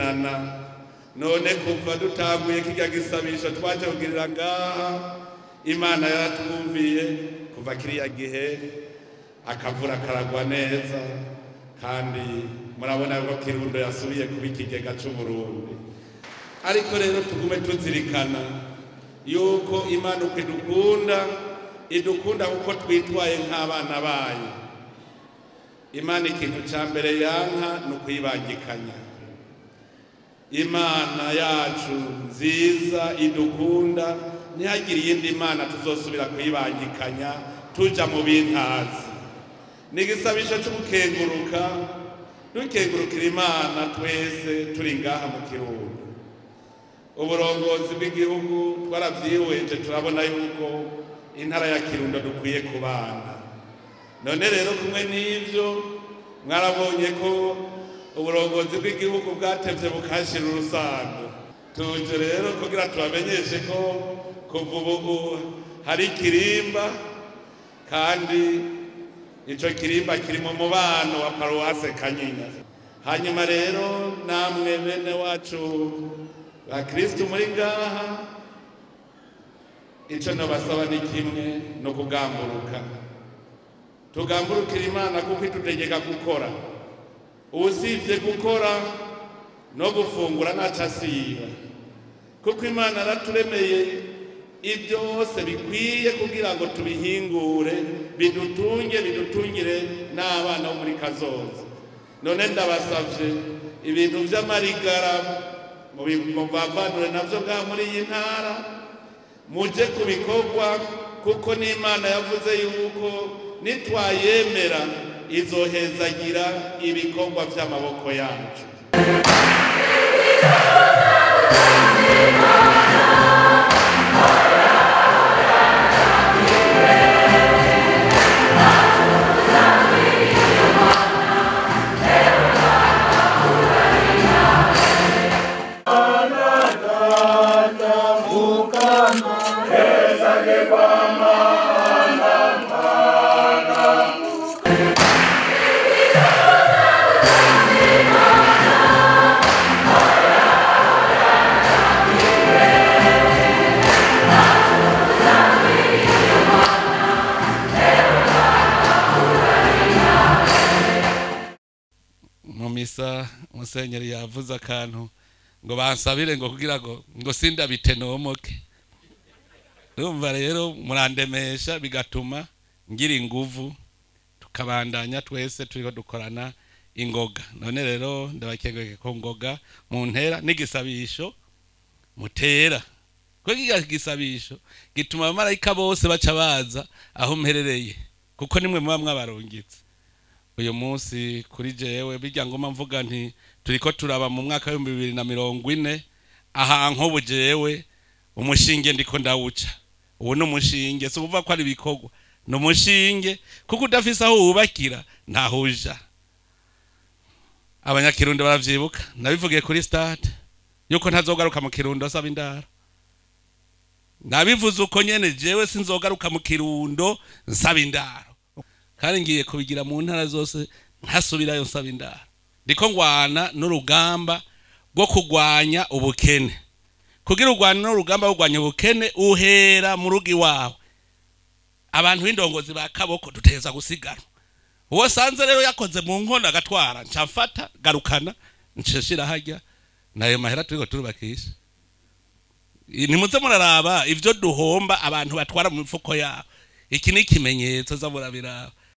Gukenana none kuva dutanguye kirya gisabisho twaje kugirira ngaha, Imana yaratwumviye kuva kiriya gihe akavura karagwa neza, kandi murabona ko Kirundo yasubiye kuba ikigega c'Uburundi. Ariko rero tugume tuzirikana yuko Imana uko idukunda, idukunda kuko twitwaye nk'abana bayo. Imana ikintu ca mbere yanka ni ukuyibangikanya. Imana yacu nziza idukunda, ntihagire iyindi mana tuzosubira kuyibangikanya tuja mu bintazi. Ni igisabisho c'ugukenguruka, dukengurukira Imana twese turi ngaha mu Kirundo. Uburongozi bw'igihugu twaravyihweje, turabona yuko intara ya Kirundo dukwiye kubana. None rero kumwe n'ivyo mwarabonye ko uburongozi bw'igihugu bwatevye bukashira urusango. Tuje rero kugira tubamenyeshe ko kuva ubu hari ikirimba, kandi ico kirimba kiri mu mubano wa paruwase Kanyinya. Hanyuma rero namwe bene wacu ba Kristu muri ngaha, ico nobasaba ni kimwe, no kugamburuka. Tugamburukira Imana kuko itutegeka gukora. Usivye gukora no gufungura ntaco asiba, kuko Imana yaraturemeye ibyose bikwiye kugira ngo tubihingure, bidutunge, bidutungire n'abana bo muri kazoza. None ndabasavye ibintu vy'amarigara mubivanure navyo ngaha muri iyi ntara, muje ku bikorwa, kuko n'Imana yavuze yuko nitwayemera izohezagira ibikorwa vy'amaboko yacu. Misa musenyeri yavuze akantu ngo bansabire ngo kugira ngo sindabitenomoke. Ndumva rero murandemesha bigatuma ngira inguvu, tukabandanya twese turiko dukorana ingoga. None rero ndabakengeke ko ngoga mu ntera n'igisabisho mutera, kuko igisabisho gituma abamarayika bose baca baza aho mperereye, kuko nimwe muba mwabarungitse. Uyu munsi kuri jewe bijya ngoma mvuga nti turiko turaba mu mwaka wa 2040, aha nkobu jewe umushinge ndiko ndawuca. Uwo no mushinge si uvuga ko ari bikorwa, no mushinge kuko udafise aho wubakira ntahuja. Abanyakirundo baravyibuka, nabivugiye kuri stade yuko ntazogaruka mu Kirundo asaba indaro. Nabivuze uko nyene, jewe sinzogaruka mu Kirundo nsaba indaro, kandi ngiye kubigira mu ntara zose ntasubirayo nsaba indaro. Ndiko ngwana n'urugamba rwo kugwanya ubukene. Kugira urwana n'urugamba rwo kugwanya ubukene uhera mu rugo iwawe. Abantu b'indongozi ba kaboko duteza gusigara. Uwo sanze rero yakoze mu nkono agatwara, nca mfata garukana nshishira hajya nayo mahera turiko turubakisha. Nimuze muraraba ivyo duhomba abantu batwara mu mifuko yabo. Iki ni ikimenyetso za murabiraba.